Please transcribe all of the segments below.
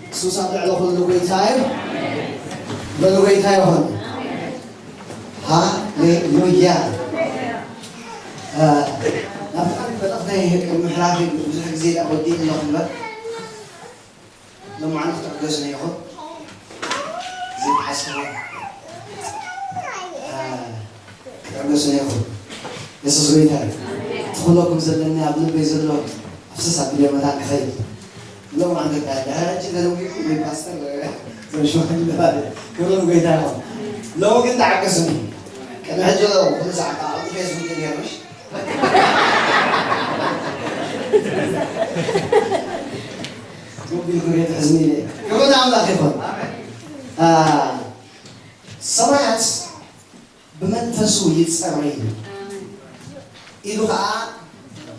ኢየሱስ ኣብ ልዕሊ ኩሉ ጎይታ እዩ። በሉ ጎይታ ይኹን። ሃሌሉያ። እ፣ ናብቲ ቃል መልእኽተይ ቅድሚ ምሕላፈይ ብዙሕ ግዜ ደኣ ወዲእ ኣለኹ እምበር፣ ሎማዓንቲ ክትዕገሱኒ ኢኹም። ዘይትሓስብዎ፣ እ፣ ክትዕገሱኒ ኢኹም። የሱስ ጎይታ እዩ። እቲ ክብለኩም ዘለኒ ኣብ ልበይ ዘሎ ኣብ ፍስስ ኣቢለ መታን ክኸይድ። ሎማዓንቲ እንታይ ድሕሪ ሕጂ ተደዊልኩም ወይ ፓስተር ዘምሽወኒ ማለት እዩ። ክብሪ ንጎይታ ይኹን። ሎሚ ግን ተዓገሱኒ። ቅድሚ ሕጂ ኩሉ ሰዓት ኣብ ፌስቡክ ነይረ፣ ምሽ? ሞቢል ኩርየ ትሕዝኒ ኢለ። ክብሪ ንኣምላኽ ይኹን። አ፣ ሰማያት ብመንፈሱ ይጸረይ ኢሉ ኸኣ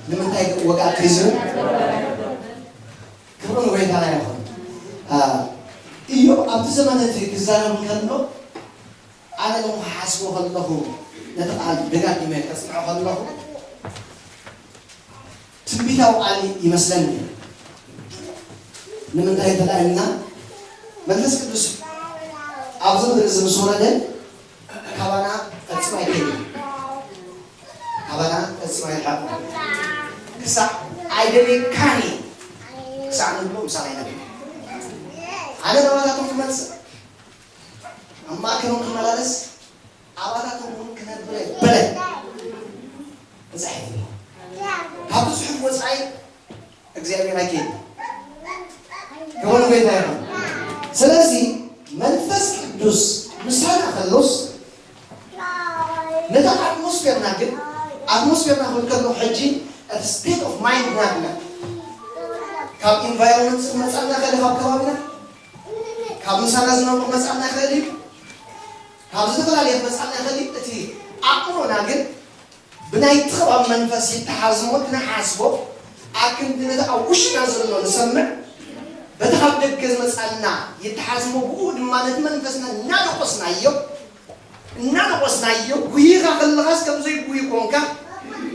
ንምንታይ ወግኣት ሒዙ? ክብሪ ንጎይታና ይኹን። አ፣ ኢዮብ ኣብቲ ዘመን እቲ ክዛረብ እንከሎ፣ ኣነ እውን ክሓስቦ ከለኹ፣ ነቲ ቃል ደጋጊመ ከጽንዖ ከለኹ፣ ትንቢታዊ ቃል ይመስለኒ። ንምንታይ እንተ ኢልና፣ መንፈስ ቅዱስ ኣብዚ ምድሪ እዚ ምስ ወረደ፣ ካባና ፈጺሙ ኣይከይድን። ካባና ፈጺሙ ኣይርሓቕን። ክሳዕ ኣይደልየካን እየ ክሳዕ ንብሎ ምሳና ኣይነብርን። ኣነ ናባታቶም ክመጽእ፣ ኣብ ማእከሎም ክመላለስ፣ ኣባታቶም እውን ክነብር እየ በለ። መጻሕፍቲ ካብቲ ጽሑፍ ወጻኢ እግዚኣብሔር ኣይከይድን። ክብሪ ንጎይታ ይኹን። ስለዚ መንፈስ ቅዱስ ምሳና ከሎስ ነታ ኣትሞስፌርና ግን፣ ኣትሞስፌርና ክብል ከለኹ ሕጂ እቲ ስቴት ኦፍ ማይንድ ናትና፣ ካብ ኢንቫይሮንመንት ዝመጻና ይኽእል፣ ካብ ከባቢና፣ ካብ ምሳና ዝነብሩ ክመጻና ይኽእል እዩ፣ ካብ ዝተፈላለየ ክመጻና ይኽእል እዩ። እቲ ኣእምሮና ግን ብናይ ጥበብ መንፈስ ይተሓዝሞ፣ እቲ ንሓስቦ ኣክንዲ ነቲ ኣብ ውሽጥና ዘሎ ንሰምዕ፣ በቲ ካብ ደገ ዝመጻና ይተሓዝሞ፣ ብኡ ድማ ነቲ መንፈስና እናደቆስናዮ፣ እናደቆስናዮ፣ ጉሂኻ ከለኻስ ከም ዘይጉሂ ኮንካ፣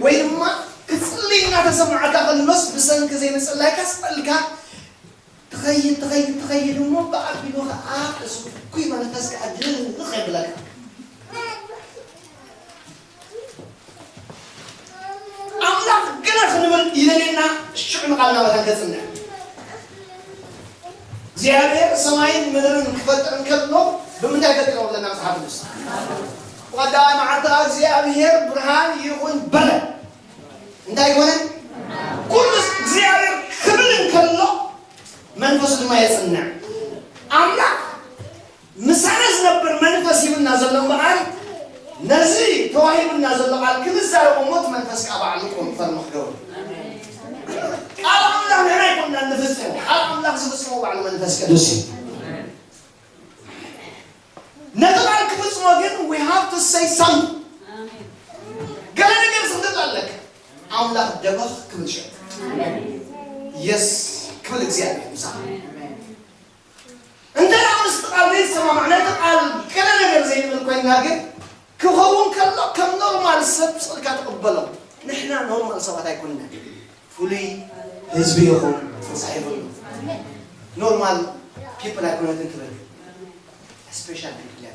ወይ ድማ ክትጽሊ እናተሰማዓካ ከሎስ ብሰንኪ ዘይምጽላይካ ስቕ ኢልካ ትኸይድ፣ ትኸይድ፣ ትኸይድ እሞ ብኣቢሉ ኸኣ እዚ እኩይ መንፈስ ከኣ ድርቕ የብለካ። ኣምላኽ ገለ ክንብል ይደልየና፣ ሽዑ ንቓልና መታን ከጽንዕ። እግዚኣብሔር ሰማይን ምድርን ክፈጥር እንከሎ ብምንታይ ፈጢርዎ ኣለና መጽሓፍ ቅዱስ? ብቐዳማይ መዓልቲ ኸኣ እግዚኣብሔር ብርሃን ይኹን በለ። እንታይ ይኮነ? ኩሉ እግዚኣብሔር ክብል እንከሎ መንፈሱ ድማ የጽንዕ። ኣምላኽ ምሳና ዝነብር መንፈስ ሂብና ዘሎ እምበኣር፣ ነዚ ተዋሂቡና ዘሎ ቃል ክንዛረቦ እሞ እቲ መንፈስ ከኣ ባዕሉ ኮንፈርም ክገብር። ቃል ኣምላኽ ንሕና ኣይኮንና እንፍጽሞ፣ ቃል ኣምላኽ ዝፍጽሞ ባዕሉ መንፈስ ቅዱስ እዩ። ነቲ ቃል ክፍጽሞ ግን we have to say something። ገለ ነገር ክትብል ኣለካ። ኣምላኽ ደበኽ ክብል ሽዑ። የስ ክብል እግዚኣብሔር ምሳኻ። እንተ ደኣ ምስቲ ቃል ዘይሰማማዕ፣ ነቲ ቃል ገለ ነገር ዘይንብል ኮይንና ግን፣ ክኸውን ከሎ ከም ኖርማል ሰብ ስቕ ኢልካ ትቕበሎ። ንሕና ኖርማል ሰባት ኣይኮንናን። ፍሉይ ህዝቢ ኢኹም ተጻሒፉ ኣሎ። ኖርማል ፒፕል ኣይኮነትን ትብል። ስፔሻል ፒፕል እያ።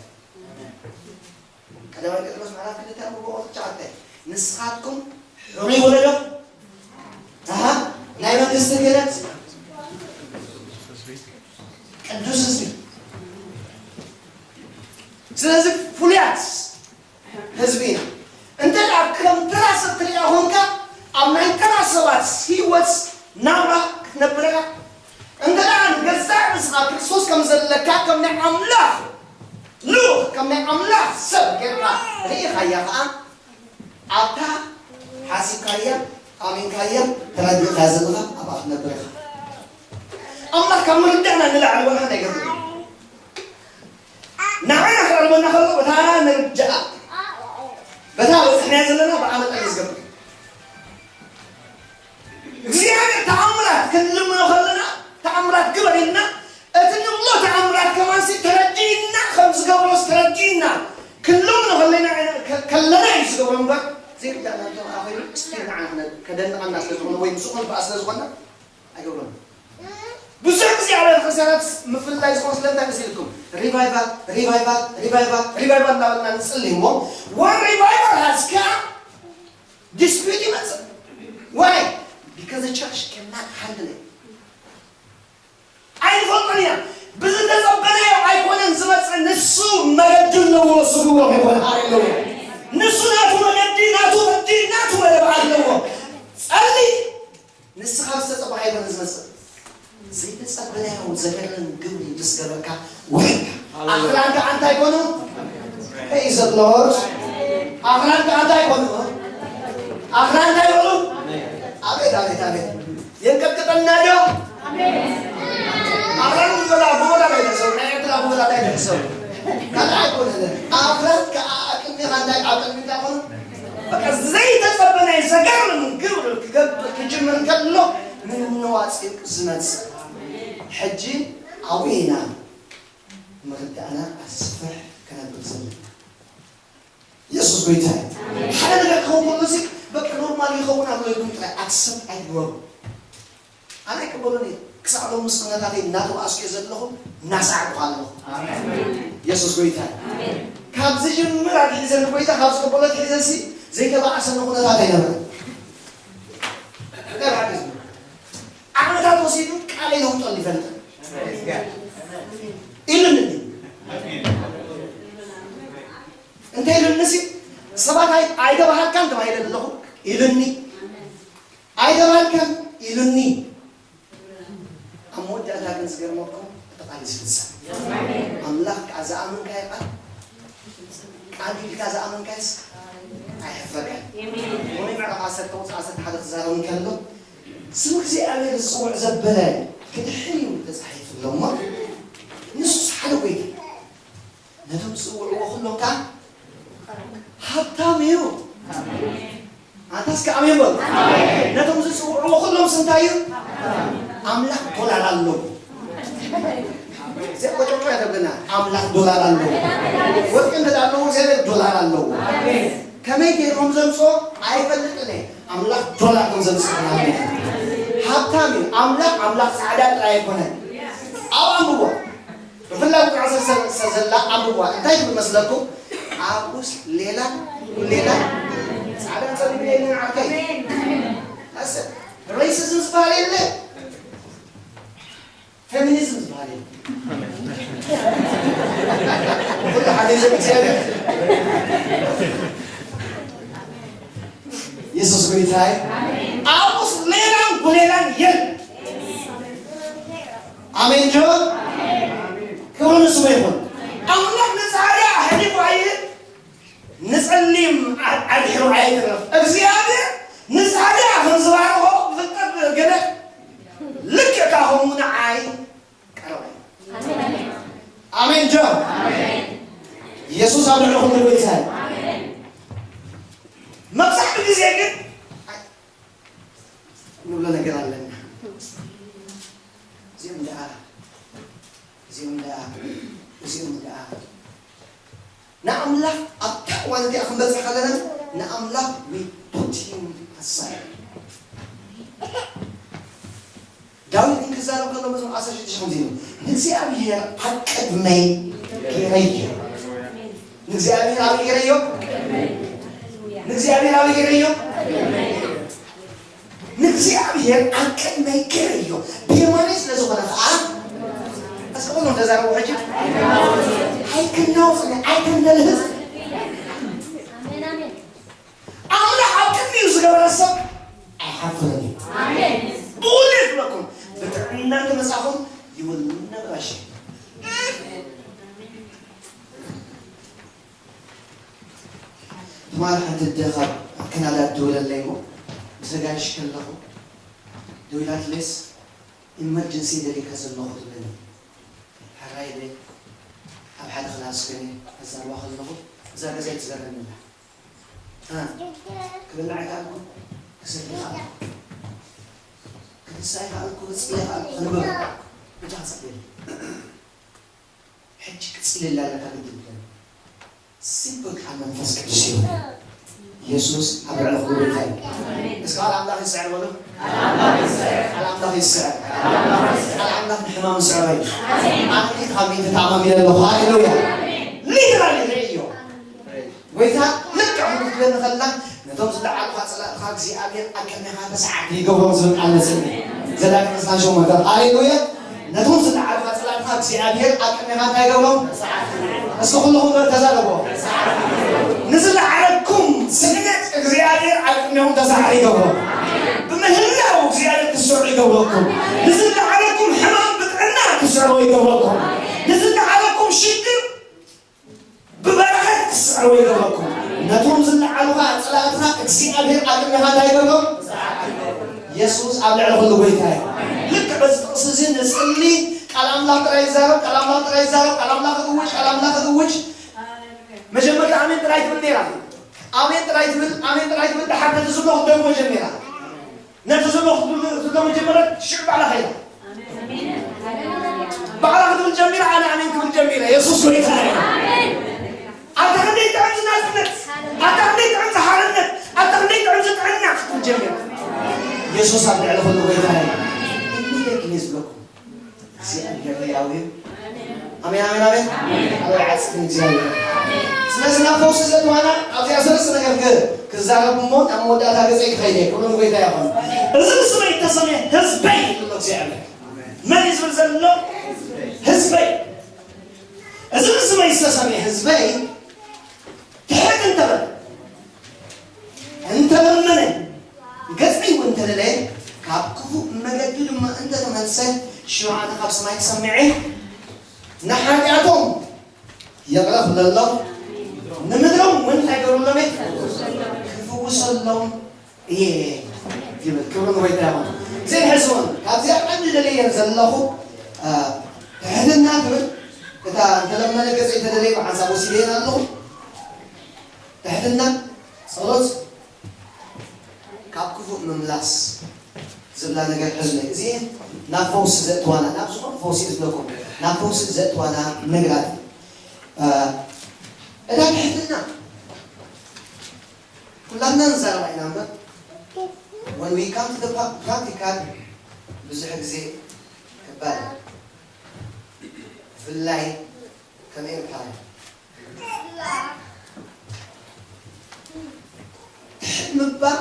ቀዳማይ ጴጥሮስ ምዕራፍ ክልተ ዕንበባ ቁጽሪ ትሽዓተ፣ ንስኻትኩም ሕሩይ ወለዶ፣ ኣሃ፣ ናይ መንግስቲ ክህነት፣ ቅዱስ ህዝቢ። ስለዚ ፍሉያት ህዝቢ ኢና። እንተ ደኣ ከም ተራ ሰብ ትሪኣ ኾንካ፣ ኣብ ናይ ተራ ሰባት ህይወት ናብራ ክትነብር ኢኻ። እንተ ደኣ ንገዛእ ርእስኻ ክርስቶስ ከም ዘለካ፣ ከም ናይ ኣምላኽ ልኡኽ፣ ከም ናይ ኣምላኽ ሰብ ጌርካ ርኢኻያ ኸኣ፣ ኣብታ ሓሲብካያ፣ ኣሚንካያ፣ ተረዲእካያ ዘለኻ ኣብኣ ክትነብር ኢኻ። ኣምላኽ ካብ ምርዳእና ንላዕሊ ወላ ሓንቲ ኣይገብርን። ንዓና ክቐርበና ከሎ በታ ንርዳኣ፣ በታ በጺሕናያ ዘለና ብኣ መጠን እዩ ዝገብር። እግዚኣብሔር ተኣምራት ክንልምኖ ከለና፣ ተኣምራት ግበር ኢልና፣ እቲ ንብሎ ተኣምራት ከማንሲ ተረዲእና፣ ከም ዝገብሮስ ተረዲእና፣ ክንልምኖ ከለና፣ ከ-፣ ከለና እዩ ዝገብሮ እምበር፣ ዘይርዳእና እንተ ደኣ ኮይኑ፣ ስቲል ንዓና ክነ-፣ ከደንቐና ስለ ዝኾነ ወይ ምስኡ ክንበኣ ስለ ዝኾንና፣ ኣይገብሮን። ብዙሕ ግዜ ኣብያተ ምፍልላይ ዝኾን ስለምንታይ መሲልኩም? ሪቫይቫል፣ ሪቫይቫል፣ ሪቫይቫል፣ ሪቫይቫል እናበልና ንጽሊ እሞ፣ ወን ሪቫይቫል ሃስካ ዲስፒዩት ይመጽእ። ዋይ? ቢካዝ ቸርች ከናት ሃንድል ኣይንፈልጦን ኢና። ብዝተጸበናዮ ኣይኮነን ዝመጽእ፣ ንሱ መገዲ ኣለዎ ስግቦ ይኮነ። ሃሌሉያ። ንሱ ናቱ መገዲ፣ ናቱ ቅዲ፣ ናቱ መደብ ኣለዎ። ጸሊ ንስኻ ዝተጸበኻ ኣይኮነ ዝመጽእ፣ ዘይተጸበናዮ ዘገርም ግብሪ ምስ ገበርካ ውዒልካ። ኣኽራን ከዓ እንታይ ኮኑ? Praise the Lord። ኣኽራን ከዓ እንታይ ኮኑ? ኣኽራን እንታይ ኮኑ? ኣቤት፣ ኣቤት፣ ኣቤት። የንቀጥቅጠና ዶ? ኣኽራን ዝበላ ጎቦታት ኣይትሕሰቡ፣ ናይ ኤርትራ ጎቦታት ኣይትሕሰቡ። ካልእ ኣይኮነን። ኣኽራን ከዓ ኣብ ቅድሜኻ እንታይ፣ ኣብ ቅድሚካ ኮኑ? በቃ ዘይተጸበናዮ ዘገርም ግብሪ ክገብር ክጅምር ከሎ ምንዋጽ ዝመጽእ። ሕጂ ኣብኡ ኢና ምርዳእና ኣስፍሕ ከነብል ዘለና። የሱስ ጎይታ እዩ። ሓደ ነገር ክኸውን ከሎ እዚ በቃ ኖርማል ይኸውን ኣሎ ኢልኩም ጥራይ ኣክሰፕት ኣይትግበሩ። ኣነ ኣይቅበሎን እየ። ክሳዕ ሎሚ ምስ እምነታተይ እናተባኣስኩ እየ ዘለኹ፣ እናሰዓብኩ ኣለኹ። የሱስ ጎይታ እዩ። ካብ ዝጅምር ኣትሒዘ ንጎይታ ካብ ዝቅበሎ ኣትሒዘ ሲ ዘይተባኣሰኒ ኩነታት ኣይነበረን። እንታይ በዓል እዩ? ዓመታት ወሲዱ ቃል ይለውጠሉ ይፈልጥ ኢሉኒ። እንታይ ኢሉኒ ሲ ሰባት ኣይ- ኣይተባሃልካን ተባሂለ ኣለኹ ኢሉኒ። ኣይተባሃልካን ኢሉኒ። ኣብ መወዳእታ ግን ዝገርመኩም እቲ ቃል ዝፍጸም። ኣምላኽ ከዓ ዝኣመንካዮ ቃል ቃል ኢልካ ዝኣመንካዮስ ኣይሕፍረካን። ሮሜ ምዕራፍ ዓሰርተ ቁጽሪ ዓሰርተ ሓደ ክዛረብ እንከሎ ስም እግዚኣብሔር ዝጽውዕ ዘበለ ክድሕን እዩ ተጻሒፉ ኣሎ እሞ ንሱስ ሓደ ጎይታ ነቶም ዝጽውዕዎ ኩሎም ከዓ ሃብታም እዩ። ኣንታ እስከ ኣሜን በሉ። ነቶም ዝጽውዕዎ ኩሎም ስንታይ እዩ? ኣምላኽ ዶላር ኣለዎ። እዚኣ ቆጨቆ እያ ተብለና። ኣምላኽ ዶላር ኣለዎ። ወርቂ እንተ ደኣ ኣለዎ እግዚኣብሔር ዶላር ኣለዎ። ከመይ ገይሩ ከም ዘምጽኦ ኣይፈልጥን እየ። ኣምላኽ ዶላር ከም ዘምጽኦ ኣሜን። ሃብታም እዩ። ኣምላኽ ኣምላኽ ጻዕዳ ጥራይ ኣይኮነን። ኣብ ኣንብቦ ብፍላይ ቁጥሪ ዓሰርተ ሰለስተ ዘላ ኣንብብዋ። እንታይ ትብል መስለኩም? ኣብኡስ ሌላ ሌላ ጻዕዳን ጸሊምን የለን ዓርከይ። ኣሰ ሬሲዝም ዝበሃል የለ፣ ፌሚኒዝም ዝበሃል የለ። ኩሉ ሓደ ይዘብ እግዚኣብሔር። የሱስ ጎይታይ። ኣብኡስ ሌላን ጉሌላን የለን። ኣሜን ጆ። ክብሪ ንስሙ ይኹን። ኣምላኽ ንጻዕዳ ኣሕሊፉ ኣይህብ፣ ንጸሊም ኣ- ኣድሒሩ ኣይትረፍ። እግዚኣብሔር ንጻዕዳ ከም ዝባረኾ ፍልጠት ገለ ልክዕ ካኹም ንዓይ ቀረበ። ኣሜን ጆ። የሱስ ኣብ ልዕሊ ኩሉ ጎይታ እዩ። መብዛሕትኡ ግዜ ግን ንብሎ ነገር ኣለና። እዚኦም ደኣ፣ እዚኦም ደኣ፣ እዚኦም ደኣ። ንኣምላኽ ኣብታ እዋን እቲኣ ክንበጽሕ ከለና ንኣምላኽ we put him aside። ዳዊት ግን ክዛረብ ከሎ መዝሙር ዓሰርተ ሽዱሽተ ከምዚ ኢሉ ንእግዚኣብሔር ኣብ ቅድመይ ገይረዮ። ንእግዚኣብሔር ኣብ ገይረዮ። ንእግዚኣብሔር ኣብ ገይረዮ። ንእግዚኣብሔር ኣብ ቅድመይ ገይረዮ። ብየማነይ ስለ ዝኾነ ኸዓ እስከ ኩሎም ተዛረቡ ሕጂ። ኣይክናወጽ ኣይክንደልህዝ። ኣምላኽ ኣብ ቅድሚኡ ዝገበረ ሰብ ኣይሓፍርን እዩ። ብውልድ ይብለኩም ብጥዕና እንተመጻኹም ይውልና ብራሽ። ትማል ሓንቲ ኣደ ካብ ካናዳ ትደውለለይ እሞ ምስ ኣጋይሽ ከለኹ ደዊላትለይስ ኢመርጀንሲ ደሊካ ዘለኹ ትብለኒ። ሕራይ ኢለ ኣብ ሓደ ክላስ ኮይነ ከዛርባ ከለኹ እዛ ገዛ ኣይትዘረኒ ኣላ። ክበልዕ ይኸኣልኩ፣ ክሰቲ ይኸኣልኩ፣ ክትሳ ይኸኣልኩ፣ ክጽሊ ይኸኣልኩ፣ ክንበብ ብቻ ክጸልየሉ። ሕጂ ክትጽልየላ ኣለካ ግድን ትብለኒ። ሲምፕል ቃል መንፈስ ቅዱስ እዩ። የሱስ ኣብ ልዕሊ ኩሉ ጎይታ እዩ። ቃል ኣምላኽ ይስዕር በሉ። ቃል ኣምላኽ ይስዕር። ቃል ኣምላኽ ንሕማም ይስዕር እዩ። ኣነ ካብ ሚእቲ ተኣማሚነ ኣለኹ። ሃሌሉያ። ሊትራሊ ርእዮ። ጎይታ ልክዕ ከምኡ ክትብለኒ ከላ፣ ነቶም ዝለዓሉኻ ጸላእትኻ እግዚኣብሔር ኣብ ቅድሜኻ ተሰዓርቲ ይገብሮም ዝብል ቃል መጽእኒ። ዘዳግም ዕስራን ሸሞንተን። ሃሌሉያ። ነቶም ዝለዓሉኻ ጸላእትኻ እግዚኣብሔር ኣብ ቅድሜኻ እንታይ ይገብሮም? እስኪ ኩልኹም በል ተዛረቦ። ንዝለዓለኩም ስእነት እግዚኣብሔር ኣብ ቅድሜኹም ተሰዓሪ ይገብሮ። ብምህላው እግዚኣብሔር ክስዕሩ ይገብረኩም። ንዝለዓለኩም ሕማም ብጥዕና ክስዕሩ ይገብረኩም። ንዝለዓለኩም ሽግር ብበረኸት ክስዕሩ ይገብረኩም። ነቶም ዝለዓሉኻ ጸላእትኻ እግዚኣብሔር ኣብ ቅድሜኻ እንታይ ይገብሮም? የሱስ ኣብ ልዕሊ ኩሉ ጎይታ እዩ። ልክዕ በዚ ጥቕሲ እዚ ንጽሊ። ቃል ኣምላኽ ጥራይ ይዛረብ፣ ቃል ኣምላኽ ጥራይ ይዛረብ፣ ቃል ኣምላኽ እውጅ፣ ቃል ኣምላኽ እውጅ። መጀመርታ ኣሜን ጥራይ ትብል ነይራ። ኣሜን ጥራይ ትብል፣ ኣሜን ጥራይ ትብል፣ ድሓር ነቲ ዝብሎ ክትደግሞ ጀሚራ። ነቲ ዝብሎ ክትብል፣ ክትደግሞ ጀመረት፣ ሽዑ ባዕላ ኸይዳ። ባዕላ ክትብል ጀሚራ፣ ኣነ ኣሜን ክብል ጀሚረ። የሱስ ጎይታ እዩ። ኣታ ክንደይ ጥዕም ዝናጽነት፣ ኣታ ክንደይ ጥዕም ዝሓርነት፣ ኣታ ክንደይ ጥዕም ዝጥዕና ክትብል ጀሚራ። የሱስ ኣብ ልዕሊ ኩሉ ጎይታ እዩ። ኢሚዲየትሊ ዝብለኩም እግዚኣብሔር ህያው እዩ። ኣሜን፣ ኣሜን፣ ኣሜን። ኣሜን። ኣበይ ዓጽሚ እግዚኣብሔር። ስለዚ ናብ ፈውሲ ዘእትዋና ኣብዚኣ ሰለስተ ነገር ክ-፣ ክዛረብ እሞ ናብ መወዳእታ ገጸይ ክኸይድ እየ። ክብሪ ንጎይታ ይኹን። እዚ ብስመይ እተሰምየ ህዝበይ ይብሎ እግዚኣብሔር። መን እዩ ዝብል ዘሎ? ህዝበይ። እዚ ብስመይ ዝተሰምየ ህዝበይ ትሕት እንተበለ፣ እንተለመነ፣ ገጸይ እውን እንተለለየ፣ ካብ ክፉእ መገዲ ድማ እንተተመልሰ፣ ሽዑ ኣነ ካብ ሰማይ ክሰምዕ እየ፣ ንሓጢኣቶም ይቕረ ክብለሎም፣ ንምድሮም እውን እንታይ ክገብረሎም እየ? ክፍውሰሎም እየ ይብል። ክብሪ ንጎይታ ይኹን። እዚ ሕዚ እውን ካብዚኣ ቀንዲ ደለየን ዘለኹ፣ አ፣ ትሕትና ትብል፣ እታ እንተለመነ ገጸይ ተደለየ ብሓንሳብ ወሲደየን ኣለኹ። ትሕትና፣ ጸሎት፣ ካብ ክፉእ ምምላስ ዝብላ ነገር ሕዝነ። እዚኤን ናብ ፈውሲ ዘእትዋና፣ ናብ ዝኾነ ፈውሲ እየ ዝብለኩም፣ ናብ ፈውሲ ዘእትዋና ነገራት። አ፣ እታ ትሕትና፣ ኩላትና ንዛረባ ኢና እምበር፣ when we come to the pra-, practical፣ ብዙሕ ግዜ ከባድ እዩ። ብፍላይ ከም ኤርትራ ትሕት ምባል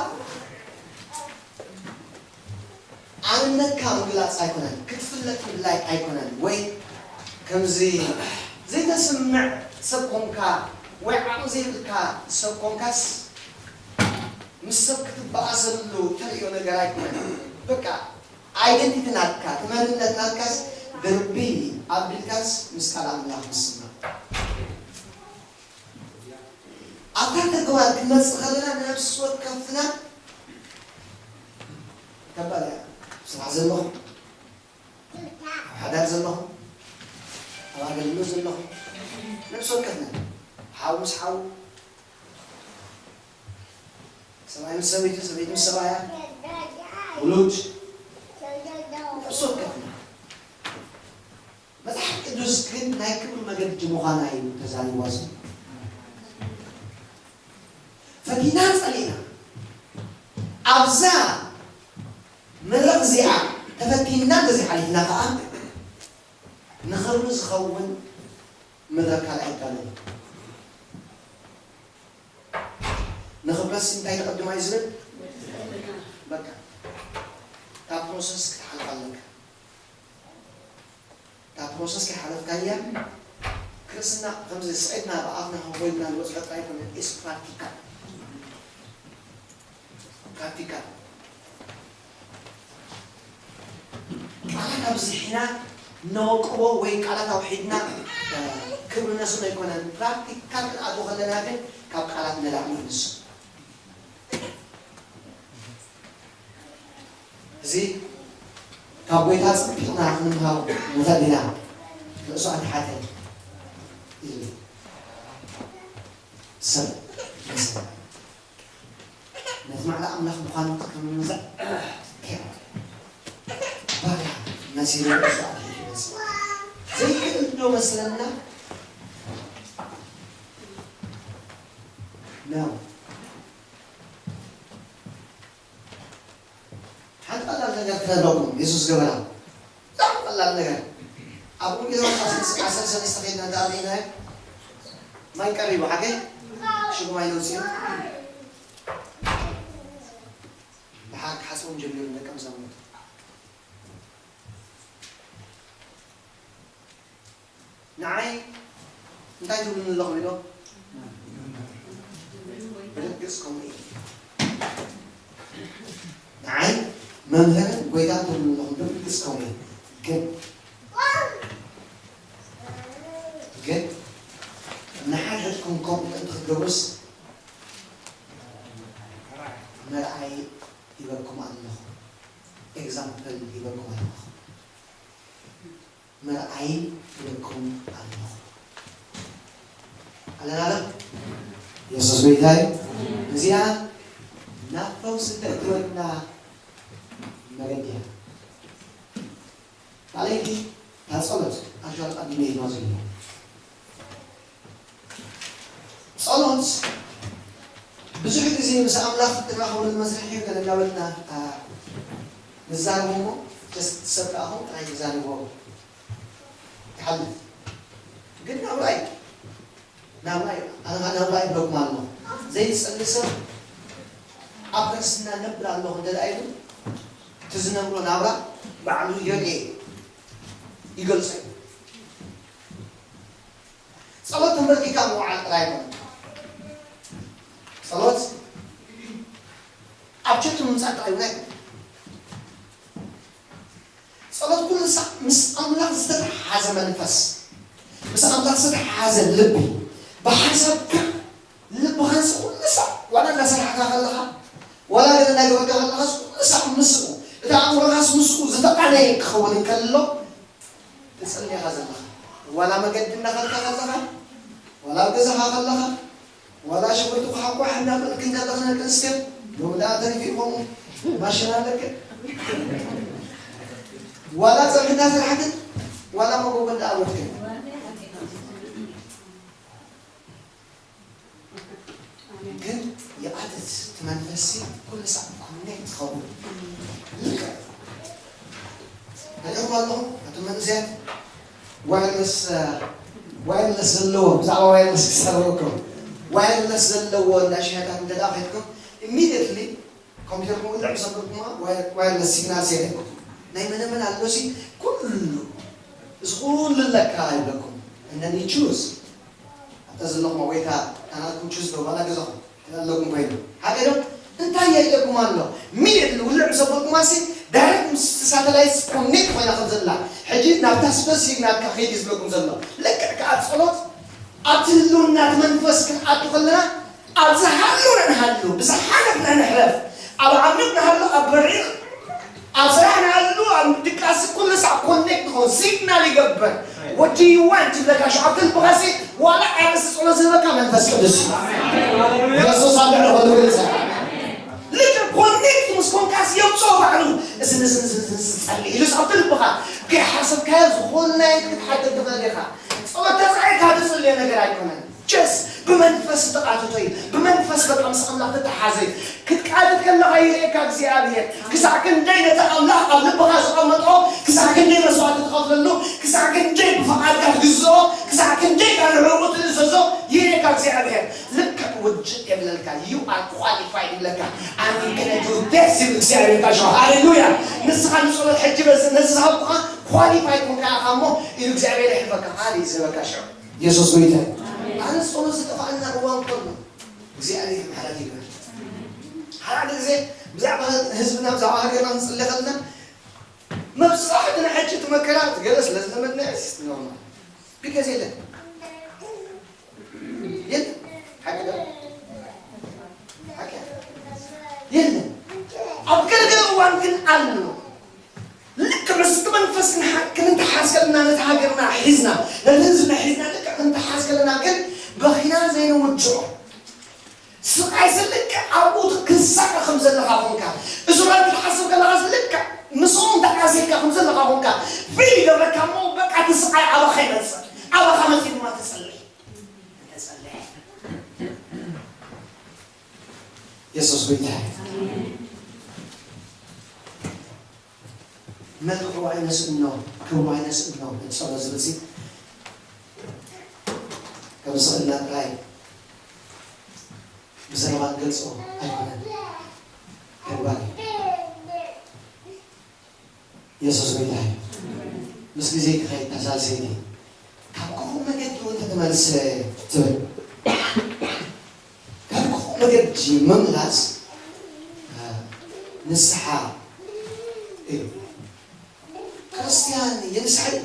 ኣንነትካ ምግላጽ ኣይኮነን፣ ክትፍለጥ ምድላይ ኣይኮነን። ወይ ከምዚ ዘይተስምዕ ሰብ ኮንካ ወይ ዓቕሚ ዘይብልካ ሰብ ኮንካስ ምስ ሰብ ክትበኣሰሉ ተርእዮ ነገር ኣይኮነን። በቃ ኣይደንቲቲ ናትካ፣ እቲ መንነት ናትካስ ድርቢ ኣቢልካስ ምስ ቃል ኣምላኽ ምስማዕ። ኣብታ ተግባር ክንመጽእ ከለና ነፍሲ ወከፍና ከባድ እያ። ኣብ ስራሕ ዘለኹም፣ ኣብ ሓዳር ዘለኹም፣ ኣብ ኣገልግሎት ዘለኹም፣ ነፍሲ ወከፍና ሓው ምስ ሓው፣ ሰብኣይ ምስ ሰበይቱ፣ ሰበይቲ ምስ ሰብኣያ፣ ውሉድ፣ ነፍሲ ወከፍና። መጽሓፍ ቅዱስ ግን ናይ ክብሪ መገዲ ምዃና እዩ ተዛሪብዋ ዘሎ። ፈቲና ጸሊእና ኣብዛ መድረኽ እዚኣ ተፈቲንና እንተዘይሓሊፍና ከኣ ንኽብሪ ዝኸውን መድረኽ ካልእ ኣይዳለወን። ንኽብረትሲ እንታይ ተቐድማ እዩ ዝብል? በቃ እታ ፕሮሰስ ክትሓልፍ ኣለካ። እታ ፕሮሰስ ከይሓለፍካያ ክርስትና ከምዚ ስዒድና ብኣፍና ከንኮይልና ንበጽሖ ጥራይ ኣይኮነን፣ ኢስ ፕራክቲካል። ፕራክቲካል። ቃላት ኣብዚሕና ነወቅቦ ወይ ቃላት ኣውሒድና፣ እ፣ ክብሪ ነስኖ ኣይኮነን። ፕራክቲካል ክንኣትዎ ከለና ግን ካብ ቃላት ንላዕሊ እዩ ንሱ። እዚ ካብ ጎይታ ጽቢቕና ክንምሃሮ ንኽእል ኢና። ርእሱ ኣትሓተ ኢሉ ሰብ መሰለ። ነቲ ማዕረ ኣምላኽ ምዃኑ ክምምዛዕ ባርያ መሲሉ ርእሱ ኣትሒቱ ይመስል። ዘይክእል ዶ መስለና? ነው። ክነግረኩም የሱስ ገበራ። ብጣዕሚ ቀላል ነገር። ኣብ ወንጌል ዮሃንስ ዓሰርተ ሰለስተ ከይድና እንተኣርኢናዮ፣ ማይ ቀሪቡ፣ ሓቀይ? ሽጉ ማይ ነውፅኡ። ደሓር ክሓስቦም ጀሚሩ ደቀ መዛሙርቱ። ንዓይ እንታይ ትብሉኒ ኣለኹም ኢሎም? ብደንግጽ ከምኡ እዩ። ንዓይ መምህርን ጎይታን ትብሉኒ ኣለኹም፣ ብደንግጽ ከምኡ እዩ። ግን፣ ግን ንሓድሕድኩም ከምኡ ምእንቲ ክትገብሩስ መርኣይ ይበኩም ኣለኹ። ኤግዛምፕል ይበኩም ኣለኹ። መርኣይ ይበኩም ኣለኹ። ኣለና ዶ? የሱስ ጎይታ እዩ። እዚኣ ናብ ፈውሲ እተእትወና መገዲ እያ። ካልኣይቲ እታ ጸሎት ኣሻል ቀዲመ ኢልዋ ዘሎ። ጸሎት ብዙሕ ግዜ ምስ ኣምላኽ እትራኸበሉ መስርሕ እዩ ገለ እናበልና፣ ኣ፣ ንዛረቦ እሞ፣ just ሰብ ከኣ ኹን ጥራይ ይዛረቦ ይሓልፍ። ግን ናብራ እዩ። ናብራ እዩ። ኣነ ኸኣ ናብራ ይብለኩም ኣለኹ። ዘይጸሊ ሰብ ኣብ ክርስትና ነብር ኣለኹ እንተ ደኣ ኢሉ፣ እቲ ዝነብሮ ናብራ ባዕሉ የርእዮ እዩ። ይገልጾ እዩ። ጸሎት ተንበርኪኻ ምውዓል ጥራይ ኣይኮነን። ጸሎት ኣብ ቸርች ምምጻእ ጥራይ እውን ኣይኮነን። ጸሎት ኩሉ ሳዕ ምስ ኣምላኽ ዝተተሓሓዘ መንፈስ፣ ምስ ኣምላኽ ዝተተሓሓዘ ልቢ፣ ብሓሳብካ ልብኻን ኩሉ ሳዕ ዋላ እናሰራሕካ ከለኻ፣ ዋላ ገለ እናገበርካ ከለኻስ ኩሉ ሳዕ ምስኡ፣ እቲ ኣእምሮኻስ ምስኡ ዝተቓነየ ክኸውን እንከሎ፣ ትጽሊ ኢኻ ዘለኻ። ዋላ መገዲ እናኸድካ ከለኻ፣ ዋላ ኣብ ገዛኻ ከለኻ፣ ዋላ ሽጉርቲ ኳሕኳሕ እናበልክን ከለኽን ደቂ ኣንስትዮ፣ ሎሚ ደኣ ተሪፉ እዩ ከምኡ፣ ማሽን ኣለክን። ዋላ ጸብሒ እናሰራሕክን፣ ዋላ መጎጎ እንዳኣወድክን። ግን ይኣትት እቲ መንፈስሲ ኩሉ ሳዕ ኮኔክት ትኸውን። ልክዕ። ርኢኹም ኣለኹም፣ ኣቱም መንእሰያት፣ ዋየርለስ፣ ዋየርለስ ዘለዎ፣ ብዛዕባ ዋየርለስ ክዛረበኩም፣ ዋየርለስ ዘለዎ እንዳ ሻሂታት እንተ ደኣ ኸይድኩም፣ ኢሚድየትሊ ኮምፒውተርኩም ውልዕ ምስ ኣበልኩማ፣ ዋየር-፣ ዋየርለስ ሲግናል ሴት ኣይኮንኩም። ናይ መነ መን ኣሎ ሲ፣ ኩሉ፣ እዚ ኩሉ ኣለካ ይብለኩም። And then you choose። ኣብታ ዘለኹም ወይ እታ፣ እታ ናትኩም ቹዝ ዶ፣ ዋላ ገዛኹም፣ ኣለኩም ኮይኑ። ሓቂ ዶ? እንታይ የርእየኩም ኣሎ? ኢሚድየትሊ ውልዕ ምስ ኣበልኩማ ሲ፣ ዳይሬክት ምስ ሳተላይት ኮኔክት ኮይና ከም ዘላ። ሕጂ ናብታ ስፐሲፊክ ናትካ ከይድ እዩ ዝብለኩም ዘሎ። ልክዕ ከኣ ጸሎት ኣብቲ ህልውና እቲ መንፈስ ክንኣቱ ከለና፣ ኣብ ዝሃለና ንሃሉ፣ ብዝሓለፍና ንሕለፍ፣ ኣብ ዓሚቕ ንሃሉ፣ ኣብ በሪኽ፣ ኣብ ስራሕ ንሃሉ፣ ኣብ ድቃስ ኩሉ ሳዕ ኮኔክት ንኸውን፣ ሲግናል ይገብር። What do you want? ይብለካ፣ ሽዑ ኣብቲ ልብኻሲ፣ ዋላ ኣርእስቲ ጸሎት ዝህበካ መንፈስ ቅዱስ እዩ። የሱስ ኣብ ልዕሊ ኩሉ ግልጽ። ልክዕ ኮኔክት ምስ ኮንካስ የምጽኦ ባዕሉ። እዚ፣ እዚ፣ እዚ፣ እዚ፣ እዚ ጸሊ ኢሉስ ኣብቲ ልብኻ፣ ከይሓሰብካዮ ዝኾነ ክትሓድር ትኽእል ኢኻ። ጸሎት ተጻዒርካ ትጽልዮ ነገር ኣይኮነን። ጀስት ብመንፈስ ትቃትቶ እዩ። ብመንፈስ በቃ ምስ ኣምላኽ ትተሓዘ እዩ። ክትቃትት ከለኻ ይርእየካ እግዚኣብሔር። ክሳዕ ክንደይ ነቲ ኣምላኽ ኣብ ልብኻ ዘቐመጦ፣ ክሳዕ ክንደይ መስዋዕቲ ትኸፍለሉ፣ ክሳዕ ክንደይ ብፍቓድካ ትግዝኦ፣ ክሳዕ ክንደይ ካብ ንዕኡ ትእዘዞ ይርእየካ እግዚኣብሔር። ልክዕ ውድእ የብለልካ። You are qualified ይብለካ። I'm gonna do this ይብል እግዚኣብሔር። ታሽዋ ሃሌሉያ። ንስኻ ንጸሎት ሕጂ በዚ ነዚ ዝሃብኩኻ ኳሊፋይ ኮንካ ኢኻ እሞ ኢሉ እግዚኣብሔር ይሕልፈካ። ሃሌ ዝህበካ ሽዑ። የሱስ ጎይታ እዩ። ኣነ ጸሎት ዝጠፋኣና እዋን ከሎ እግዚኣብሔር ምሕረት ይግበር። ሓደ ግዜ ብዛዕባ ህዝብና፣ ብዛዕባ ሃገርና ክንጽሊ ከለና መብዛሕትና ሕጂ እቲ መከራ ገለ ስለ ዝለመድና እዩ ኖርማል። ቢካዝ የለን። የለን። ሓቂ ዶ? ሓቂ የለን። ኣብ ገለገለ እዋን ግን ኣሎ። ልክዕ ምስቲ መንፈስ ክንሓ-፣ ክንተሓዝ ከለና ነቲ ሃገርና ሒዝና፣ ነቲ ህዝብና ሒዝና ልክዕ ክንተሓዝ ከለና ግን በኺና ዘይንውድኦ ስቓይ ልክዕ ኣብኡ ክትሳቐ ከም ዘለኻ ኾንካ፣ እሱራት ክትሓስብ ከለኻ ልክዕ ምስኦም ተዓሲብካ ከም ዘለኻ ኾንካ ፊል ይገብረካ እሞ በቃ እቲ ስቓይ ኣባኻ ይመጽእ። ኣባኻ መጺኡ ድማ ትጸልይ። ተጸለየ። የሱስ ጎይታ እዩ። መልክዑ ኣይነስእኖ፣ ክብሩ ኣይነስእኖ፣ ንጸሎ ዝብል ሲ ከም ስእልና ጥራይ ብዘረባ ንገልጾ ኣይኮነን፣ ተግባር እዩ። የሱስ ጎይታ እዩ። ምስ ግዜ ክኸይድ እታ ሳልሰይቲ ካብ ክፉእ መገዲ እውን ተተመልሰ ትብል። ካብ ክፉእ መገዲ ምምላስ፣ እ፣ ንስሓ እዩ። ክርስትያን ይንሳሕ ድዩ?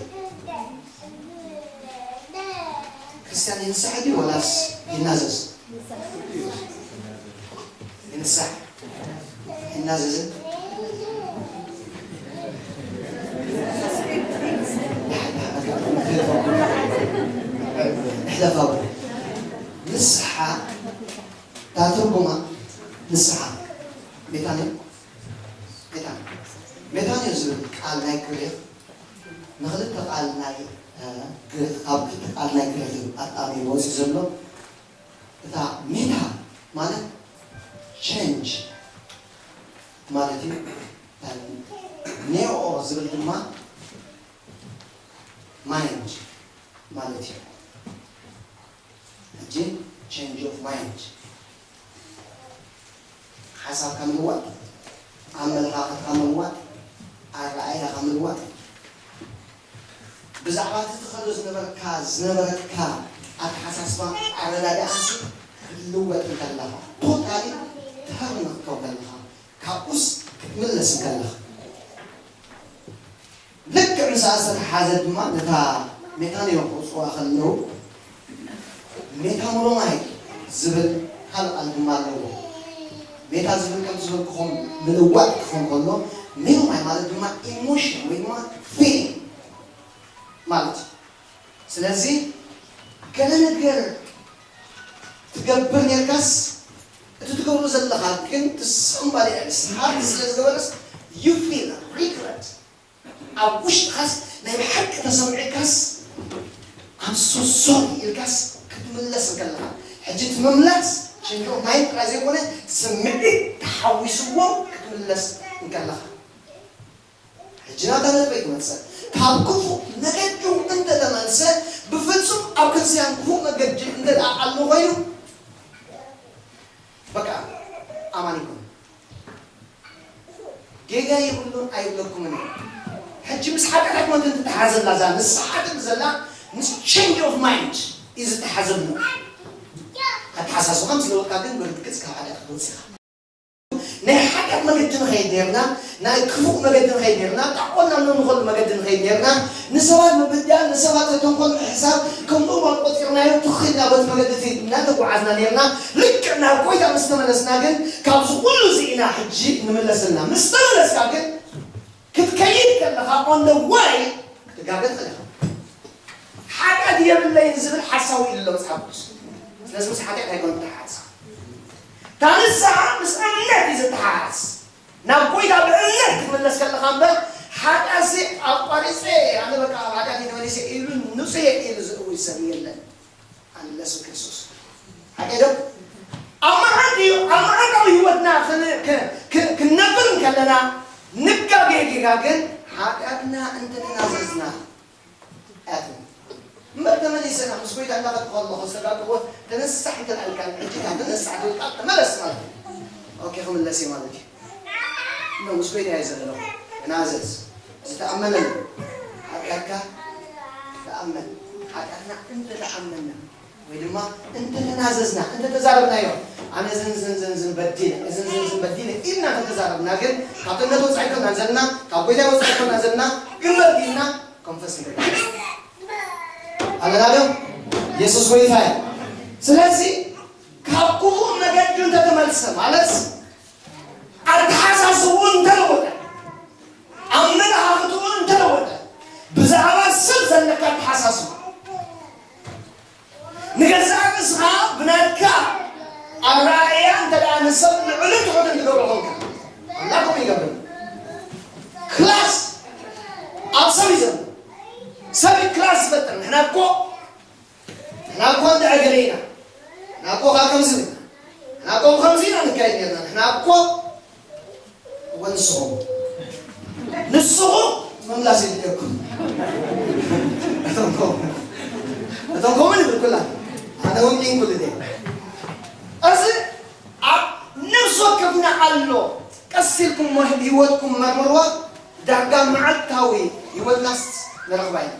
ክርስትያን ይንሳሕ ድዩ ወላስ ይናዘዝ? ይንሳሕ። ይናዘዝን? ንሕለፋ እውን። ንስሓ፣ እታ ትርጉማ ንስሓ። ሜታንዮ? ሜታንዮ። ሜታንዮ ዝብል ቃል ናይ ግሪኽ ንኽልተ ቃል ናይ፣ እ፣ ግሪኽ፣ ካብ ክልተ ቃል ናይ ግሪኽ እዩ ኣጣሚሩ ወፂኡ ዘሎ። እታ ሜታ ማለት ቼንጅ ማለት እዩ። እታ ኔኦ ዝብል ድማ ማይንድ ማለት እዩ። ሕጂ ቼንጅ ኦፍ ማይንድ፣ ሓሳብካ ምልዋጥ፣ ኣመለኻኽታኻ ምልዋጥ፣ ኣረኣእያኻ ምልዋጥ፣ ብዛዕባ እቲ ትኸዶ ዝነበርካ፣ ዝነበረካ ኣተሓሳስባ፣ ኣረዳድኣኻ ክልወጥ እንከለኻ፣ ቶታሊ ተርን ክትከውን ከለኻ፣ ካብኡስ ክትምለስ እንከለኻ። ልክዕ ምስኣ ዝተተሓሓዘ ድማ ነታ ሜታንዮ ክወፅዋ ከለዉ ሜታሞሎማይ ዝብል ካልእ ቃል ድማ ኣለዎ። ሜታ ዝብል ከም ዝበልኩኹም ምልዋጥ ክኸውን ከሎ፣ ሜሎማይ ማለት ድማ ኢሞሽን ወይ ድማ ፊሊንግ ማለት እዩ። ስለዚ ገለ ነገር ትገብር ኔርካስ፣ እቲ ትገብሮ ዘለኻ ግን to somebody else hurt ስለ ዝገበረስ፣ you feel regret። ኣብ ውሽጥኻስ ናይ ብሓቂ ተሰሚዑካስ፣ I'm so sorry ኢልካስ ክትምለስ እንከለኻ፣ ሕጂ እቲ ምምላስ ችንዶ ማይ ጥራይ ዘይኮነ፣ ስምዒት ተሓዊስዎ ክትምለስ እንከለኻ። ሕጂ ናብታ ነጥበይ ክመጽእ። ካብ ክፉእ መገዱ እንተተመልሰ፣ ብፍጹም ኣብ ክርስትያን ክፉእ መገዲ እንተ ደኣ ኣሎ ኮይኑ፣ በቃ ኣማኒ ይኮነ። ጌጋ የብሉን ኣይብለኩምን እየ። ሕጂ ምስ ሓጢኣት ኣይኮነትን ትተሓዘላ፣ እዛ ንስሓ ትብል ዘላ ምስ ቼንጅ ኦፍ ማይንድ እዩ ዝተሓዘሉ። ኣተሓሳስብኻ ምስ ለወጥካ ግን ብርግጽ ካብ ሓጢኣት ክትወጽእ ኢኻ። ናይ ሓጢኣት መገዲ ንኸይድ ኔርና፣ ናይ ክፉእ መገዲ ንኸይድ ኔርና፣ ጣዖት ናብ ነምልኸሉ መገዲ ንኸይድ ኔርና፣ ንሰባት ምብዳል፣ ንሰባት ተንኮል ምሕሳብ፣ ከም እዋን ቆጺርናዮ ትኽ ኢልና በቲ መገዲ እቲ እናተጓዓዝና ኔርና፣ ልክዕ ናብ ጎይታ ምስ ተመለስና ግን ካብዚ ኩሉ እዚ ኢና ሕጂ ንምለስ ዘለና። ምስ ተመለስካ ግን ክትከይድ ከለኻ on the way ክትጋገ ትኽእል ኢኻ። ሓጢኣት የብለይን ዝብል ሓሳዊ ኢሉ ኣሎ መጽሓፍ ቅዱስ። ስለዚ ምስ ሓጢኣት ኣይኮነን ዝተሓሓዝ። እታ ንስሓ ምስ እምነት እዩ ዝተሓሓዝ። ናብ ጎይታ ብእምነት ክትምለስ ከለኻ እምበር፣ ሓጢኣትሲ ኣቋሪጸ፣ ኣነ በቃ ኣብ ሓጢኣት ተመሊሰ ኢሉ ንጹህ እየ ኢሉ ዝእውጅ ሰብ የለን። ኣንለስ ክርስቶስ። ሓቂ ዶ? ኣብ መዓልቲ፣ ኣብ መዓልታዊ ህይወትና ክን-፣ ክ-፣ ክ-፣ ክንነብር እንከለና፣ ንጋገ ጌጋ ግን ሓጢኣትና እንተተናዘዝና፣ ኣያትን እምበር ተመሊሰና ምስ ጎይታ እናኸድኩ ከለኹ ዝተጋግኹ ተነሳሕ እንተልኣልካ፣ ሕጂ ከኣ ተነሳሕ ትብል ቃል ተመለስ ማለት እዩ። ኦኬ፣ ክምለስ እዩ ማለት እዩ። እሞ ምስ ጎይታ እየ ዘለኹ። ተናዘዝ። ዝተኣመነ እዩ። ሓጢኣትካ ተኣመን። ሓጢኣትና እንተተኣመና ወይ ድማ እንተተናዘዝና፣ እንተተዛረብናዮ፣ ኣነ ዝን ዝን ዝን ዝን በዲለ፣ እዝን ዝን ዝን በዲለ ኢልና እንተተዛረብና ግን፣ ካብ እምነት ወጻኢ ኣይኮናን ዘለና፣ ካብ ጎይታ ወጻኢ ኣይኮናን ዘለና፣ ግን በዲልና ኮንፈስ ንገብር። ኣለና ዶ? የሱስ ጎይታ እዩ። ስለዚ ካብ ክፉእ መገዲ እንተተመልሰ ማለት ኣተሓሳስብኡ እንተለወጠ፣ ኣመለኻኽትኡ እንተለወጠ፣ ብዛዕባ ሰብ ዘለካ ኣተሓሳስባ፣ ንገዛእ ርእስኻ ብናትካ ኣረኣእያ እንተ ደኣ ንሰብ ልዑልን ትሑትን ትገብሮ ኾንካ፣ ኣምላኽ ከምኡ ይገብር። ክላስ ኣብ ሰብ እዩ ዘሎ። ሰብ እዩ ክላስ ዝፈጥር። ንሕና እኮ፣ ንሕና እኮ እንድዒ ገለ ኢና። ንሕና እኮ ካብ ከምዚ ኢና። ንሕና እኮ ብኸምዚ ኢና ንካየድ ነርና። ንሕና እኮ እወ ንስኹም፣ ንስኹም ምምላስ የድልየኩም። እቶም ከምኡ፣ እቶም ከምኡ ንብል ኩላ። ኣነ እውን ኢንኩሉድ እየ። እዚ ኣብ ነፍሲ ወከፍና ኣሎ። ቀስ ኢልኩም ሞ-፣ ህይወትኩም መርምርዋ። ዳርጋ መዓልታዊ ህይወትናስ ንረኽባ ኢና።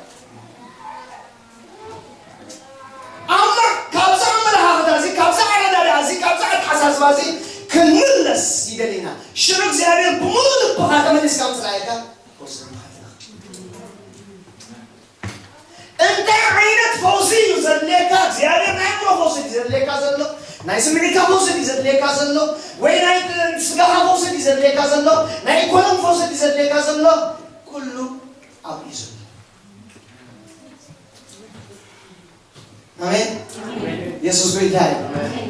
ኣምላኽ ካብዛ ኣመለኻኽታ እዚ፣ ካብዛ ኣረዳድኣ እዚ፣ ካብዛ ኣተሓሳስባ እዚ ክንምለስ ይደሊ ኢና። ሽዑ እግዚኣብሔር ብምሉእ ልብኻ ተመሊስካ ምስ ረኣየካ ክወስድ ምኻድ ኢኻ። እንታይ ዓይነት ፈውሲ እዩ ዘድልየካ? እግዚኣብሔር ናይ ኣእምሮ ፈውሲ ድዩ ዘድልየካ ዘሎ? ናይ ስምዒትካ ፈውሲ ድዩ ዘድልየካ ዘሎ? ወይ ናይ ስጋኻ ፈውሲ ድዩ ዘድልየካ ዘሎ? ናይ ኢኮኖሚ ፈውሲ ድዩ ዘድልየካ ዘሎ? ኩሉ ኣብኡ እዩ ዘሎ። ኣሜን። የሱስ ጎይታ እዩ።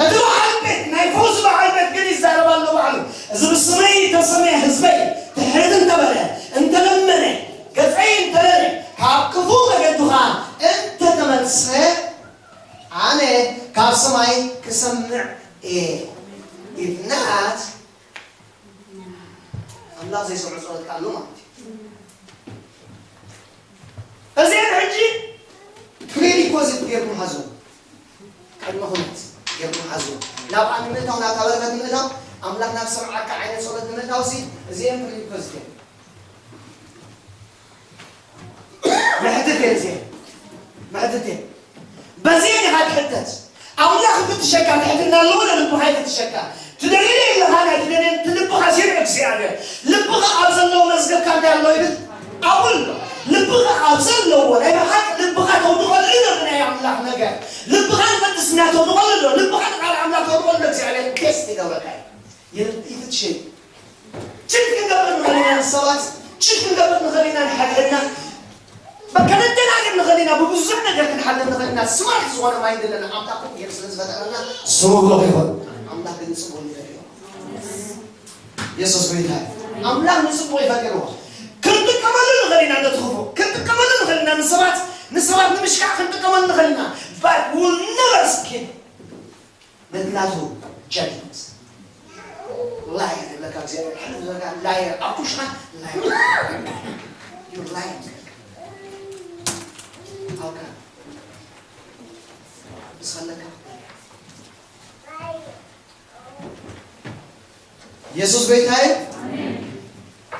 እቲ በዓል ቤት፣ ናይ ፈውሲ በዓል ቤት ግን ይዛረብ ኣሎ ባዕሉ። እዚ ብስመይ እተሰምየ ህዝበይ ትሕት እንተበለ፣ እንተለመነ፣ ገጸይ እንተለለ፣ ካብ ክፉእ መገዱ ኸኣ እንተተመልሰ፣ ኣነ ካብ ሰማይ ክሰምዕ እየ። If not፣ ኣምላኽ ዘይሰምዖ ጸሎት ኣሎ ማለት እዩ። እዚአን ሕጂ ፕሪሪኮዚት ጌርኩም ሓዙ፣ ቅድመ ኩነት ጌርኩም ሓዙ። ናብኣ ንምእታው፣ ናብታ በረኸት ንምእታው፣ ኣምላኽ ናብ ሰምዓካ ዓይነት ጸሎት ንምእታው ሲ፣ እዚአን ፕሪሪኮዚት እየን። መሕትት እየን እዚአን። መሕትት እየን። በዚአን ኢኻ ትሕተት። ኣምላኽ ይፍትሸካ፣ ትሕትና ኣለዎ ንልብኻ ይፍትሸካ። ትደልዮ ኣለኻ፣ ናይ ትደልዮ፣ እቲ ልብኻ ሲርዑ እግዚኣብሔር። ልብኻ ኣብ ዘለዎ መዝገብካ እንታይ ኣሎ ይብል? ኣብኡ ኣሎ። ልብኻ ኣብ ዘለዎ፣ ናይ ብሓቂ ልብኻ ተውድቐሉ እዩ ናይ ኣምላኽ ነገር። ልብኻ ንቅድስና ተውድቐሉ ኣሎ። ልብኻ ንቃል ኣምላኽ ተውድቐሉ ኣሎ። እግዚኣብሔር ቴስት ይገብረካ እዩ። ይር-፣ ይፍትሽ እዩ። ችት ክንገብር ንኽእል ኢና ንሰባት፣ ችት ክንገብር ንኽእል ኢና ንሓድሕድና። በቃ ነደናግር ንኽእል ኢና፣ ብብዙሕ ነገር ክንሓልፍ ንኽእል ኢና። ስማርት ዝኾነ ማይንድ ኣለና። ኣምላኽ ኩሉ ነገር ስለ ዝፈጠረና ስሙ ብሩኽ ይኹን። ኣምላኽ ግን ንጽቡቕ ይደልዮ። የሱስ ጎይታ እዩ። ኣምላኽ ንጽቡቕ እዩ ፈጢርዎ። ክንጥቀመሉ ንኽእል ኢና ነቲ ክፉእ። ክንጥቀመሉ ንኽእል ኢና ንሰባት፣ ንሰባት ንምሽካዕ ክንጥቀመሉ ንኽእል ኢና። But we'll never skip ነቲ ናቱ ጀጅመንት። ላየር ይብለካ እግዚኣብሔር፣ ሕልፍ ዝበለካ ላየር፣ ኣኩሽካ ላየር። You lying። ኣውካ። ንስኻ ኣለካ። የሱስ ጎይታ እዩ።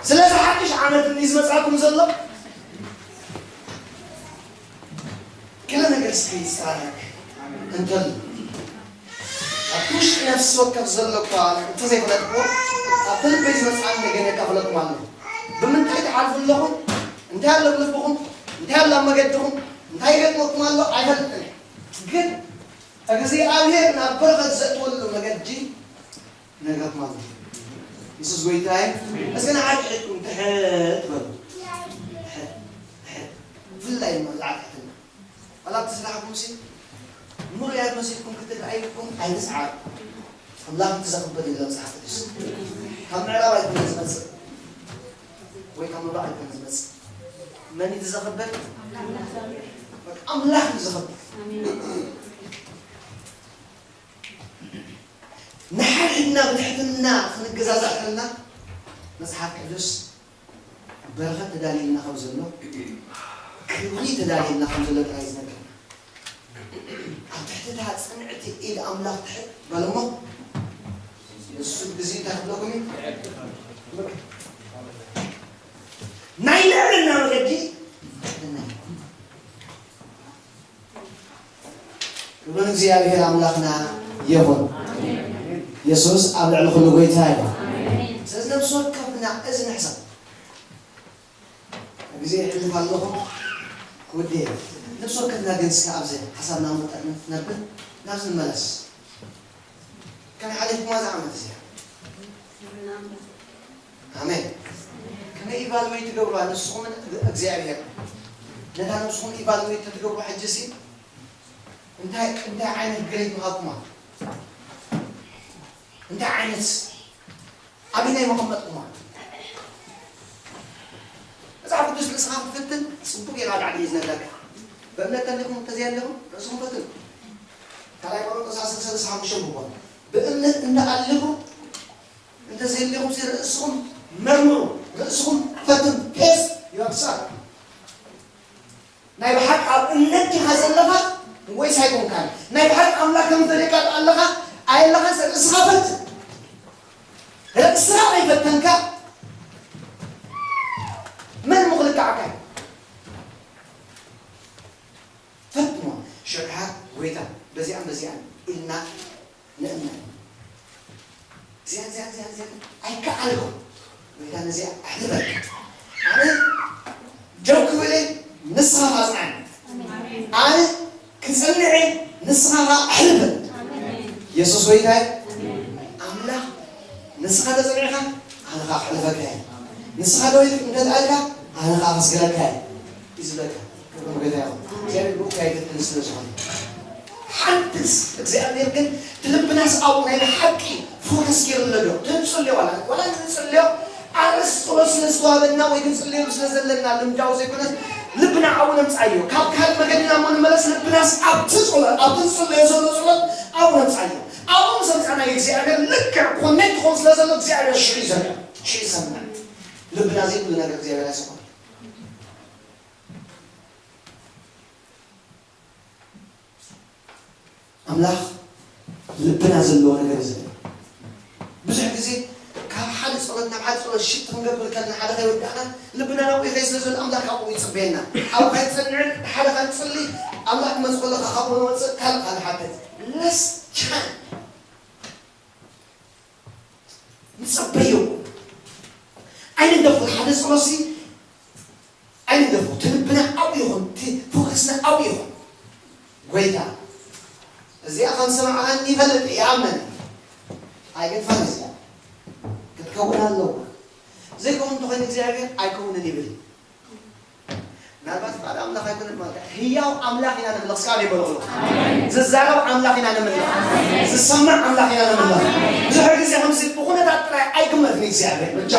ስለዚ ሓድሽ ዓመት እንዲ ዝመጻኩም ዘሎ ገለ ነገር እስኪ ይስተኻኸል እንተሎ፣ ኣብቲ ውሽጢ ነፍሲ ወከፍ ዘሎ እኳ እንተዘይፈለጥኩዎ፣ ኣብቲ ልበይ ዝመጽኣኒ ነገር የካፍለኩም ኣለኹ። ብምንታይ ትሓልፉ ኣለኹም? እንታይ ኣሎ ኣብ ልብኹም? እንታይ ኣሎ ኣብ መገድኹም? እንታይ ይገጥመኩም ኣሎ? ኣይፈልጥን እየ። ግን እግዚኣብሔር ናብ በረኸት ዘእትወሉ መገዲ ነግረኩም ኣለኹ። የሱስ ጎይታ እዩ። እስከ ንሓድሕድኩም ትሕት በሉ። ትሕት፣ ትሕት። ብፍላይ ድማ ብዛዕባ ትሕትና። ዋላ ኣብቲ ስራሕኩም ሲ ምሩያት መሲልኩም ክትረኣዩኩም ኣይትስዓሩ። ኣምላኽ እቲ ዘኽብር ይብሎ መጽሓፍ ቅዱስ። ካብ ምዕራብ ኣይኮነን ዝመጽእ ወይ ካብ ምብራቕ ኣይኮነን ዝመጽእ። መን እዩ እቲ ዘኽብር? በቃ ኣምላኽ እዩ ዘኽብር። ንሓድሕድና ብትሕትና ክንገዛዛእ ከለና መጽሓፍ ቅዱስ በረኸት ተዳልየልና ከም ዘሎ፣ ክብሪ ተዳልየልና ከም ዘሎ ጥራይ እዩ ዝነግረና። ኣብ ትሕቲ እታ ጽንዕቲ ኢድ ኣምላኽ ትሕት በሉ እሞ፣ ንሱ ግዜ እንታይ ክብለኩም እዩ? ናይ ልዕልና መገዲ ትሕትና እዩ። ክብሪ ንእግዚኣብሔር ኣምላኽና ይኹን። የሱስ ኣብ ልዕሊ ኩሉ ጎይታ እዩ። ስለዚ ነፍሲ ወከፍና እዚ ንሕሰብ። ግዜ የሕልፍ ኣለኹ ክውድእ እየ። ነፍሲ ወከፍና ግን እስከ ኣብዚ ሓሳብና ምውጣጥ ነበር ናብዚ ንመለስ። ከመይ ሓሊፍኩማ እዛ ዓመት እዚኣ? ኣሜን። ከመይ ኢቫሉዌት ትገብሩዋ ንስኹምን እግዚኣብሔር? ነታ ነብስኹም ኢቫሉዌት ተትገብሩ ሕጂ ሲ እንታይ፣ እንታይ ዓይነት ግሬድ ምሃብኩማ? እንታይ ዓይነት ኣበየናይ መቐመጥኩማ? መጽሓፍ ቅዱስ ርእስኻ ክትፍትን ጽቡቕ ጌርካ ላዕሊ እዩ ዝነግረካ። ብእምነት ተሊኹም እንተዘየለኹም ርእስኹም ፈትኑ። ካልኣይ ቆሮንቶስ ዓሰርተ ሰለስተ ሓሙሽተ ብቦን ብእምነት እንተኣሊኹም እንተዘየሊኹም ሲ ርእስኹም መርምሩ፣ ርእስኹም ፈትኑ፣ ቴስት You are sad. ናይ ብሓቂ ኣብ እምነት ዲኻ ዘለኻ ወይስ ኣይኮንካን? ናይ ብሓቂ ኣምላኽ ከም ዝደልየካ ኣለኻ ኣየለኻን? ሰብ እስኻ ፈት ርእስኻ ከይፈተንካ መን ምኽልካዕካ እዩ? ፈትኖ። ሽዑ ከዓ ጎይታ በዚኣን በዚኣን ኢልና ንእመን። እዚኣን እዚኣን እዚኣን እዚኣን ኣይከኣልኩን። ጎይታ ነዚኣ ኣሕልፈካ። ኣነ ደው ክብል እየ፣ ንስኻ ኻጽንዓኒ። ኣነ ክጽንዕ እየ፣ ንስኻ ኸኣ ኣሕልፈኒ። የሱስ ጎይታ እዩ። ኣምላኽ ንስኻ ተጸኒዕካ ኣነ ኸኣ ክሕልፈካ እየ። ንስኻ ደው ኢልካ እንተ ደኣ ኢልካ ኣነ ኸኣ ከስግረካ እየ። እዩ ዝብለካ። ክብሪ ንጎይታ ይኹን። እግዚኣብሔር ብኡ ኣይፈትን ስለ ዝኾነ። ሓንትስ እግዚኣብሔር ግን እቲ ልብናስ ኣብኡ ናይ ብሓቂ ፎከስ ገይሩ ኣሎ ዶ? ክንጽልዮ ዋላ፣ ዋላ ክንጽልዮ ኣርእስቲ ጸሎት ስለ ዝተዋህበና ወይ ክንጽልየሉ ስለ ዘለና ልምዳዊ ዘይኮነስ ልብና ኣብኡ ነምጽኣዮ። ካብ ካልእ መገድና እሞ ንመለስ ልብናስ ኣብቲ ጸሎት፣ ኣብቲ ንጽልዮ ዘሎ ጸሎት ኣብኡ ነምጽኣዮ። ኣብኡ ምስ ኣምጻእናዮ እግዚኣብሔር ልክዕ ኮኔክት ክኾን ስለ ዘሎ እግዚኣብሔር ሽዑ ይሰምዕ። ሽዑ ይሰምዕ። ልብና ዘይብሉ ነገር እግዚኣብሔር ኣይሰምዖን። ኣምላኽ ልብና ዘለዎ ነገር እዩ ዝደሊ። ብዙሕ ግዜ ካብ ሓደ ጸሎት ናብ ሓደ ጸሎት ሽት ክንገብር ከለና ሓደ ከይወዳእና ልብና ናብኡ ይኸይድ ስለ ዘሎ ኣምላኽ ካብኡ ይጽበየና። ኣብኡ ከይትጸንዕን ሓደ ከይትጽሊ ኣምላኽ ክመጽእ ከሎ ካብኡ ንወጽእ ካልእ ካልእ ሓትት። ለስ ቻን ንጸበዮ። ኣይንደፍር ሓደ ጸሎሲ ኣይንደፍር። እቲ ልብና ኣብኡ ይኹን፣ እቲ ፎከስና ኣብኡ ይኹን። ጎይታ፣ እዚኣ ከም ሰማዕኻኒ ይፈልጥ፣ ይኣምን። ኣይገድፋን እዚኣ። ክትከውን ኣለዋ። ዘይከውን እንተኾይኑ እግዚኣብሔር ኣይከውንን ይብል። ምናልባት ፍቓድ ኣምላኽ ኣይኮነን ማለት እዩ። ህያው ኣምላኽ ኢና ነምልኽ። እስከ ኣሜን በሉ። ዝዛረብ ኣምላኽ ኢና ነምልኽ። ዝሰምዕ ኣምላኽ ኢና ነምልኽ። ብዙሕ ግዜ ከምዚ ብኹነታት ጥራይ ኣይግመትን እግዚኣብሔር። ብቻ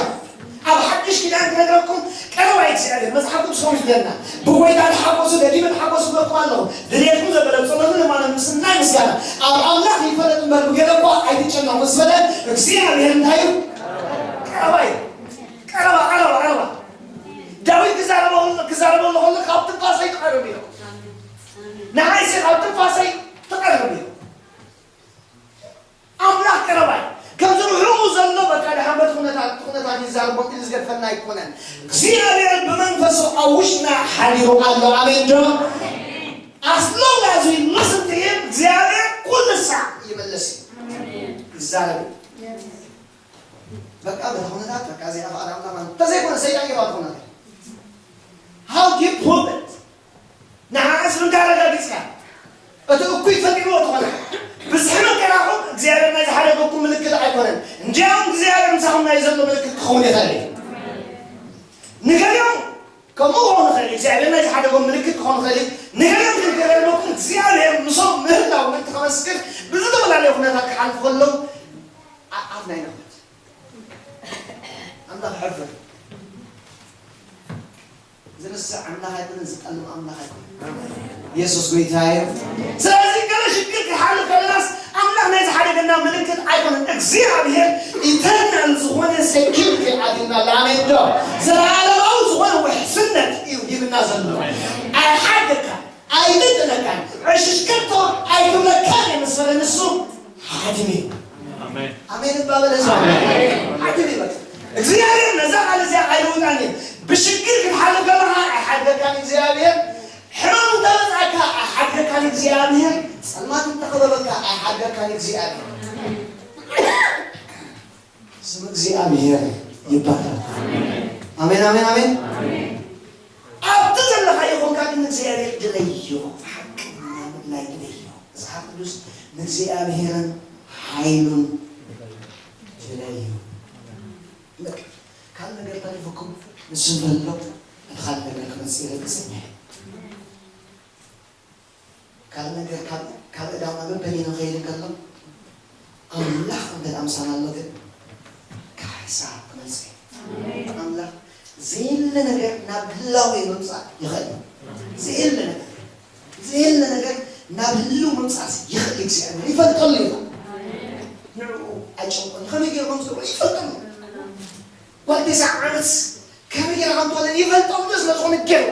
ኣብ ሓድሽ ኪዳን ክነግረኩም ቀረባ እግዚኣብሔር። መጽሓፍ ቅዱስ ከምኡ ይብለና። ብጎይታ ተሓጎሱ፣ ደጊመ ተሓጎሱ እብለኩም ኣለኹ። ድሌትኩም ዘበለ ብጸሎትን ልማኖን ምስናይ ምስጋና ኣብ ኣምላኽ ይፈለጥ እምበር ብገለ እኳ ኣይትጨነቑ ምስ በለ እግዚኣብሔር እንታይ እዩ? ቀረባ እዩ። ቀረባ፣ ቀረባ፣ ቀረባ። ዳዊት ክዛረበ ከሎ፣ ክዛረበ ከሎ ካብ ትንፋሰይ ትቐርብ እዩ። ንዓይሲ ካብ ትንፋሰይ ትቐርብ እዩ። ኣምላኽ ቀረባ እዩ። ከምዚ ርሑቕ ዘሎ በቃ ደሓን በቲ ኩነታት፣ ኩነታት ይዛረቦ ኢሉ ዝገድፈና ኣይኮነን። እግዚኣብሔር ብመንፈሱ ኣብ ውሽጥና ሓዲሩ ኣሎ። ኣሜን ዶ? As long as we listen to him፣ እግዚኣብሔር ኩሉ ሳዕ ይመልስ እዩ። ይዛረብ እዩ። በቃ በታ ኩነታት በቃ እዚኣ ፍቓድ ኣምላኽ ማለት እንተዘይኮነ ሰይጣን ገይርዋ ትኾን ኣላ። How do you prove it? ንዓኣስ እንታይ ኣረጋጊጽካ? እቲ እኩይ ፈጢርዎ ትኾነ። ብዝሒ መከራኹም እግዚኣብሔር ናይ ዝሓደገኩም ምልክት ኣይኮነን። እንዲያውም እግዚኣብሔር ምሳኹም ናይ ዘሎ ምልክት ክኸውን ይኽእል እዩ። ንገሊኦም ከምኡ ክኸውን ይኽእል እዩ። እግዚኣብሔር ናይ ዝሓደጎም ምልክት ክኸውን ይኽእል እዩ። ንገሊኦም ግን ክገርመኩም እግዚኣብሔር ምሶም ምህላው ምእንቲ ከመስክር ብዝተፈላለየ ኩነታት ክሓልፉ ከለዉ ኣኣፍ ናይ ነኽበት ኣምላኽ ሕፍር። ዝርስዕ ኣምላኽ ኣይኮነን፣ ዝጠልም ኣምላኽ ኣይኮነን። የሱስ ጎይታ እዩ። ስለዚ ገለ ሽግር ክሓልፍ ከለናስ ኣምላኽ ናይ ዝሓደገና ምልክት ኣይኮነን። እግዚኣብሔር ኢተርናል ዝኾነ ሴኪሪቲ ኣትዩና ኣሎ። ኣሜን ዶ? ዘለዓለማዊ ዝኾነ ውሕስነት እዩ ሂብና ዘሎ። ኣይሓደካ ኣይጥጥነካን። ዕሽሽ ከቶ ኣይትብለካን እዩ ምስ በለ ንሱ ሓድም እዩ። ኣሜን። ኣሜን እባ በለ እዛ። ሓድም እዩ በቃ። እግዚኣብሔር ነዛ ቃል እዚኣ ኣይልውጣን እዩ። ብሽግር ክትሓልፍ ከለኻ ኣይሓድገካን እግዚኣብሔር። ሕማም እንተመጻእካ ኣይሓድገካን እግዚኣብሔር። ጸልማት እንተኸበበካ ኣይሓድገካን እግዚኣብሔር። ስም እግዚኣብሔር ይባረክ። ኣሜን፣ ኣሜን፣ ኣሜን። ኣብቲ ዘለኻዮ ኮንካ ግን እግዚኣብሔር ድለዮ፣ ሓቀኛ ምድላይ ድለዮ። መጽሓፍ ቅዱስ ንእግዚኣብሔርን ሓይሉን ድለዩ። በቃ፣ ካልእ ነገር ተሪፉኩም ንሱ እንተሎ፣ እቲ ካልእ ነገር ክመጽእ ይረግጸኛ እዩ። ካልእ ነገር ካብ፣ ካብ ዕዳና በበይኑ ክኸይድ እንከሎ፣ ኣምላኽ እንተ ደኣ ምሳና ኣሎ ግን፣ ካሕሳ ክመጽእ እዩ። ኣምላኽ ዘየለ ነገር ናብ ህላዌ ምምጻእ ይኽእል እዩ። ዘየለ ነገር፣ ዘየለ ነገር ናብ ህልው ምምጻእ ይኽእል እዩ። እግዚኣብሔር ይፈልጠሉ እዩ። ንዕኡ ኣይጨንቆን። ከመይ ገይሩ ከም ዝገብሮ ይፈልጠሉ። ጓል ተስዓ ዓመት ከመይ ገይራ ኣንቶለን ይፈልጦም ዶ ስለ ዝኾነ ገይሩ።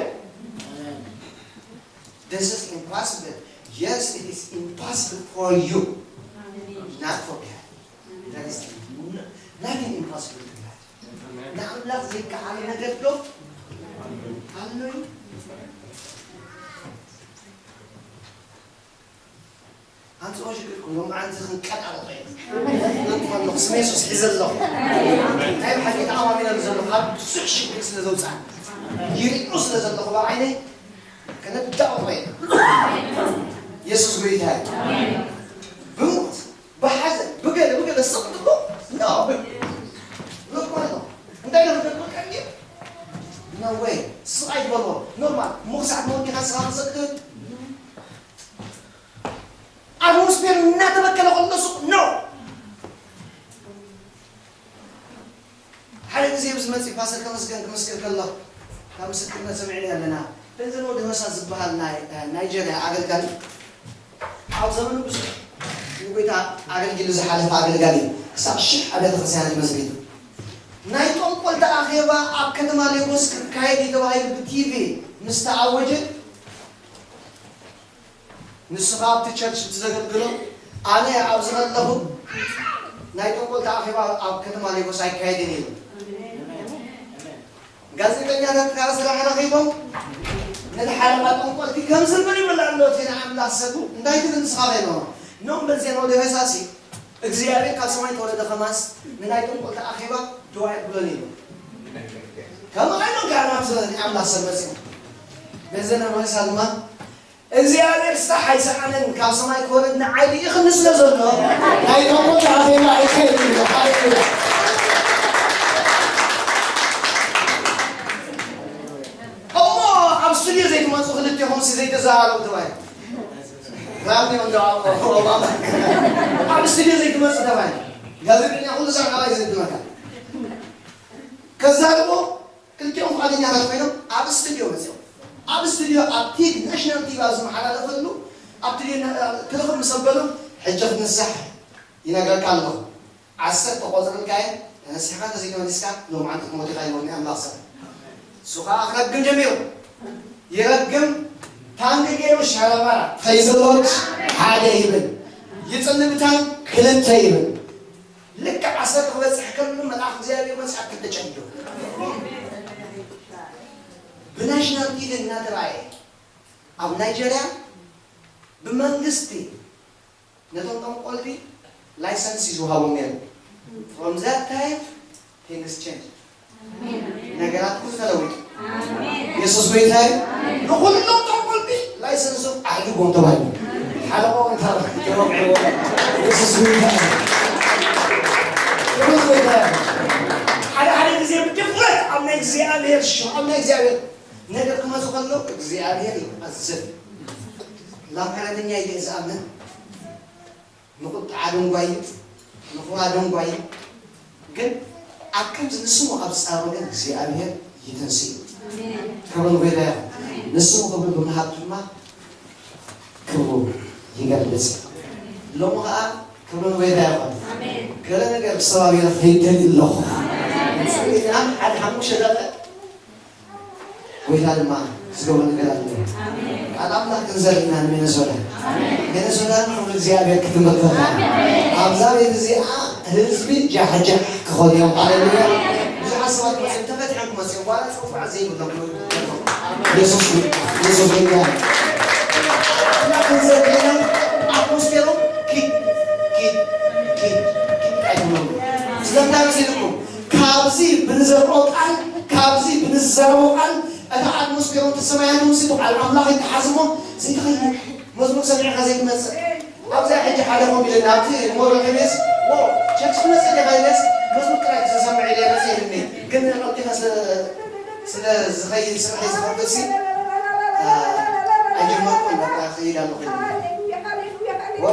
This is impossible. Yes, it is impossible for you. Not for God. There is nothing impossible to God. ንኣምላኽ ዘይከኣል ነገር ዶ ኣሎ? ኣንጽኦ ሽግር ኩሎም ዓንዚ ክንቀጣቐጦ ኢና። ኣንጽኦ ኣለኹ፣ ስመ የሱስ ሒዘ ኣለኹ። ናይ ብሓቂ ተኣማሚነሉ ዘለኹ፣ ካብ ብዙሕ ሽግር ስለ ዘውጽኣኒ። ይሪኦ ስለ ዘለኹ ብዓይነይ፣ ከነዳቕጦ ኢና። የሱስ ጎይታ እዩ። ብሞት፣ ብሓዘን፣ ብገለ፣ ብገለ ስቕ ትብሎ? ኖ። ኖርማል ነው። እንታይ ነው ነገር በቃ እንዴ? ኖ ወይ። ስቕ ኣይትበሎ። ኖርማል። እሞ ክሳዕ ሞት ዲኻ ስኻ ትሰግድ? ኣትሞስፌር እናተበከለ ከሎ ሱቕ ኖ። ሓደ ግዜ ኣብዚ መፂእ ፓስተር ተመስገን ክምስክር ከሎ ካብ ምስክርነት ሰሚዕና ኣለና። ቤንዘን ወዲ ሆሳ ዝበሃል ናይ ናይጀርያ ኣገልጋሊ ኣብ ዘመኑ ብዙሕ ንጎይታ ኣገልጊሉ ዝሓለፈ ኣገልጋሊ እዩ። ክሳብ ሽሕ ኣብያተ ክርስቲያናት መስሪቱ። ናይ ጠንቆልቲ ኣኼባ ኣብ ከተማ ሌጎስ ክካየድ እዩ ተባሂሉ ብቲቪ ምስ ተኣወጀ ንሱ ከኣ ኣብቲ ቸርች እቲ ዘገልግሎ ኣነ ኣብዚ ከለኹ ናይ ጠንቆልቲ ኣኼባ ኣብ ከተማ ሌጎስ ኣይካየድን ኢሉ። ጋዜጠኛታት ከኣ ስራሕ ረኺቦም ነቲ ሓለቓ ጠንቆልቲ ከም ዝብል ይብል ኣሎ እቲ ናይ ኣምላኽ ሰብ እንታይ ትብል ንስኻ ኸይኖ ኖም በንዜን ወደ ፈሳሲ እግዚኣብሔር ካብ ሰማይ ተወረደ ከማስ ንናይ ጠንቆልቲ ኣኼባ ደዋ የብሎን ኢሉ። ከምኡ ኸይኖም ከኣ ናብቲ ናይ ኣምላኽ ሰብ መጺኦም በንዜን ወደ ፈሳሲ ድማ እግዚኣብሔር ስራሕ ኣይሰኣነን ካብ ሰማይ ክወርድ ንዓይ ልኢኽኒ ስለ ዘሎ ናይ ተንኮል ኣኼባ ኣይከይድን እዩ። ሃሌሉያ። እሞ ኣብ ስቱድዮ ዘይትመፁ ክልቴኹም ሲ ዘይተዘራረቡ ተባሂሉ። ራድዮ እንዶ ኣብ ስቱድዮ ዘይትመፁ ተባሂሉ። ጋዜጠኛ ኩሉ ሰዓት ኣባይ ዘድመካ ከዛርቦ ክልቲኦም ፍቓደኛታት ኮይኖም ኣብ ስቱድዮ መፂኦም ኣብ ስቱድዮ ኣብ ቲግ ናሽናል ቲግ ኣብ ዝመሓላለፈሉ ኣብ ቲግ ክርኽብ ምስ ኣበሎም ሕጂ ክትንሳሕ ይነግረካ ኣለኹ ዓሰርተ ቆፅረልካየ ተነሲሕካ ተዘይተመሊስካ ሎምዓንቲ ክትሞት ኢኻ ይብለኒ ኣምላኽ ሰብ እሱ ከዓ ክረግም ጀሚሩ ይረግም ታንክ ገይሩ ሸረባራ ፈይዘሎች ሓደ ይብል ይፅሊ ብታንክ ክልተ ይብል ልክዕ ዓሰርተ ክበፅሕ ከሎ መልኣኽ እግዚኣብሔር መፅኣ ክልተ ጨዲዱ ብናሽናል ቲቪ እናተራእየ ኣብ ናይጀርያ ብመንግስቲ ነቶም ጠንቆልቲ ላይሰንስ እዩ ዝውሃቦም ነይሩ from that time things change ነገራት ኩሉ ተለዊጡ የሱስ ጎይታ እዩ ንኩሎም ጠንቆልቲ ላይሰንሶም ኣሕሊጎም ተባሂሉ ሓለቆም ተወቂዕዎ የሱስ ጎይታ እዩ የሱስ ጎይታ እዩ ሓደ ሓደ ግዜ ብድፍረት ኣብ ናይ እግዚኣብሔር ሽም ኣብ ናይ እግዚኣብሔር ነገር ክመፁ ከሎ እግዚኣብሔር ይኣዝን ላም ሓለተኛ ኢለ ዝኣምን ንቁጥዓ ደንጓይ ንኹራ ደንጓይ ግን ኣብ ከምዚ ንስሙ ኣብ ዝፃረገ እግዚኣብሔር ይትንስእ ክብሪ ንጎይታ ይኹን ንስሙ ክብሪ ብምሃብ ድማ ክብሩ ይገልፅ ሎሚ ከዓ ክብሪ ንጎይታ ይኹን ገለ ነገር ክሰባቢረ ከይደሊ ኣለኹ ንፅሊና ሓደ ሓሙሽተ ደቂቕ ጎይታ ድማ ዝገብሮ ነገር ኣሎ። ቃል ኣምላኽ ክንዘር ኢና ንሚነሶታ። ሚነሶታ ንክብሪ እግዚኣብሔር ክትምልከታ። ኣብዛ ቤት እዚኣ ህዝቢ ጃሕጃሕ ክኾኑ እዮም። ሃሌሉያ። ብዙሓት ሰባት መፅኦም ተፈቲሖም ክመፅኦም ዋላ ፅውዓ ዘይብሎም የሱስ የሱስ ጌታ። እና ክንዘር ኢና ኣትሞስፌሮም ኪድ ኪድ ኪድ ኪድ ኣይትብሎም። ስለምንታይ መሲልኩም? ካብዚ ብንዘርኦ ቃል ካብዚ ብንዛረቦ ቃል እታ ኣትሞስፌር እቲ ሰማያት ምስ በዓል ኣምላኽ ይተሓዝሞ ዘይትኸይድ መዝሙር ሰሚዕካ ዘይትመፅእ ኣብዚኣ ሕጂ ሓደ ኮም ኢለ ናብቲ ሞሮ ከመስ ቸርች ትመፅእ ዲኻ ኢለስ መዝሙር ጥራይ ክሰምዕ ኢለ መፅእ ኢልኒ ግን ቀልጢፈ ስለ ዝኸይድ ስርሐይ ዝኸፍትሲ ኣይጀመርኩን በቃ ኸይድ ኣለኹ ኢልኒ ወ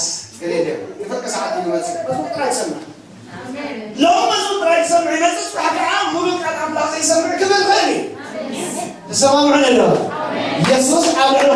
ስ ገለ ኢለ ንፈቀ ሰዓት ይመፅእ መዝሙር ጥራይ ትሰምዕ ሎም መዝሙር ጥራይ ትሰምዕ ይመፅእ ፅባሕ ከዓ ሙሉእ ቃል ኣምላኽ ዘይሰምዕ ክብል ይኽእል እዩ ተሰማምዑ ነዶ የሱስ ኣብ ልዕሊ